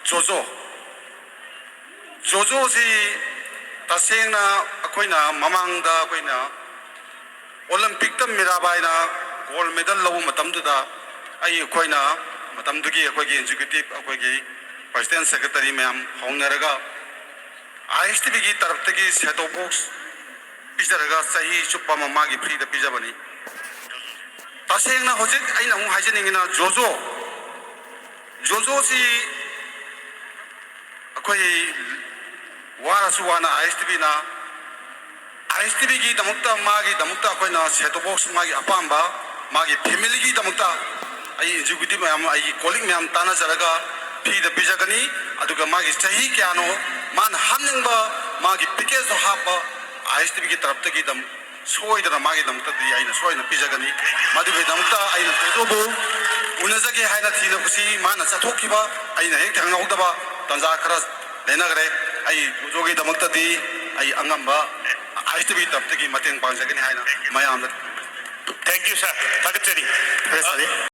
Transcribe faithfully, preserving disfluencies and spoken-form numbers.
ꯖꯣꯖꯣ, ꯖꯣꯖꯣꯁꯤ ꯇꯁꯦꯡꯅ ꯑꯩꯈꯣꯏꯅ ꯃꯃꯥꯡꯗ ꯑꯩꯈꯣꯏꯅ ꯑꯣꯂꯦꯝꯄꯤꯛꯇ ꯃꯤꯔꯥꯕꯥꯏꯅ ꯒꯣꯜ ꯃꯦꯗꯜ ꯂꯧꯕ ꯃꯇꯝꯗꯨꯗ ꯑꯩ, ꯑꯩꯈꯣꯏꯅ ꯃꯇꯝꯗꯨꯒꯤ ꯑꯩꯈꯣꯏꯒꯤ ꯑꯦꯛꯖꯤꯀ꯭ꯌꯨꯇꯤꯚ, ꯑꯩꯈꯣꯏꯒꯤ ꯄ꯭ꯔꯦꯁꯤꯗꯦꯟꯠ, ꯁꯦꯀ꯭ꯔꯦꯇꯔꯤ ꯃꯌꯥꯝ ꯍꯧꯅꯔꯒ ꯑꯥꯏ ꯑꯦꯁ ꯇꯤ ꯚꯤꯒꯤ ꯇꯔꯞꯇꯒꯤ ꯁꯦꯠ ꯇꯣꯞ ꯕꯣꯛꯁ ꯄꯤꯖꯔꯒ ꯆꯍꯤ ꯆꯨꯞꯄ ꯑꯃ ꯃꯥꯒꯤ ꯐ꯭ꯔꯤꯗ ꯄꯤꯖꯕꯅꯤ꯫ ꯇꯁꯦꯡꯅ ꯍꯧꯖꯤꯛ ꯑꯩꯅ ꯑꯃꯨꯛ ꯍꯥꯏꯖꯅꯤꯡꯉꯤꯅ ꯖꯣꯖꯣ, ꯖꯣꯖꯣꯁꯤ ꯑꯩꯈꯣꯏ ꯋꯥꯔꯁꯨ ꯋꯥꯅ ꯑꯥꯏ ꯑꯦꯁ ꯇꯤ ꯚꯤꯅ, ꯑꯥꯏ ꯑꯦꯁ ꯇꯤ ꯚꯤꯒꯤꯗꯃꯛꯇ, ꯃꯥꯒꯤꯗꯃꯛꯇ ꯑꯩꯈꯣꯏꯅ ꯁꯦꯠ ꯇꯣꯞ ꯕꯣꯛꯁ, ꯃꯥꯒꯤ ꯑꯄꯥꯝꯕ, ꯃꯥꯒꯤ ꯐꯦꯃꯤꯂꯤꯒꯤꯗꯃꯛꯇ ꯑꯩ ꯑꯦꯛꯖꯤꯀ꯭ꯌꯨꯇꯤꯚ ꯃꯌꯥꯝ, ꯑꯩꯒꯤ ꯀꯣꯂꯤꯛ ꯃꯌꯥꯝ ꯇꯥꯟꯅꯖꯔꯒ ꯐ꯭ꯔꯤꯗ ꯄꯤꯖꯒꯅꯤ꯫ ꯑꯗꯨꯒ ꯃꯥꯒꯤ ꯆꯍꯤ ꯀꯌꯥꯅꯣ, ꯃꯥꯅ ꯍꯥꯞꯅꯤꯡꯕ ꯃꯥꯒꯤ ꯄꯦꯀꯦꯖꯇꯣ ꯍꯥꯞꯄ ꯑꯥꯏ ꯑꯦꯁ ꯇꯤ ꯚꯤꯒꯤ ꯇꯔꯞꯇꯒꯤ ꯑꯗꯨꯝ ꯁꯣꯏꯗꯅ ꯃꯥꯒꯤꯗꯃꯛꯇꯗꯤ ꯑꯩꯅ ꯁꯣꯏꯗꯅ ꯄꯤꯖꯒꯅꯤ꯫ ꯃꯗꯨꯒꯤꯗꯃꯛꯇ ꯑꯩꯅ ꯖꯣꯖꯣꯕꯨ ꯎꯅꯖꯒꯦ ꯍꯥꯏꯅ ꯊꯤꯔꯛꯄꯁꯤ ꯃꯥꯅ ꯆꯠꯊꯣꯛꯈꯤꯕ, ꯑꯩꯅ ꯍꯦꯛ ꯊꯦꯡꯅꯍꯧꯗꯕ ꯇꯥꯟꯖꯥ ꯈꯔ ꯂꯩꯅꯈ꯭ꯔꯦ꯫ ꯑꯩ ꯖꯣꯖꯣꯒꯤꯗꯃꯛꯇꯗꯤ ꯑꯩ ꯑꯉꯝꯕ ꯑꯥꯏ ꯑꯦꯁ ꯇꯤ ꯚꯤ ꯇꯔꯞꯇꯒꯤ ꯃꯇꯦꯡ ꯄꯥꯡꯖꯒꯅꯤ ꯍꯥꯏꯅ ꯃꯌꯥꯝꯗ Thank you, sir. ꯊꯥꯒꯠꯆꯔꯤ꯫ ꯊꯥꯒꯠꯆꯔꯤ꯫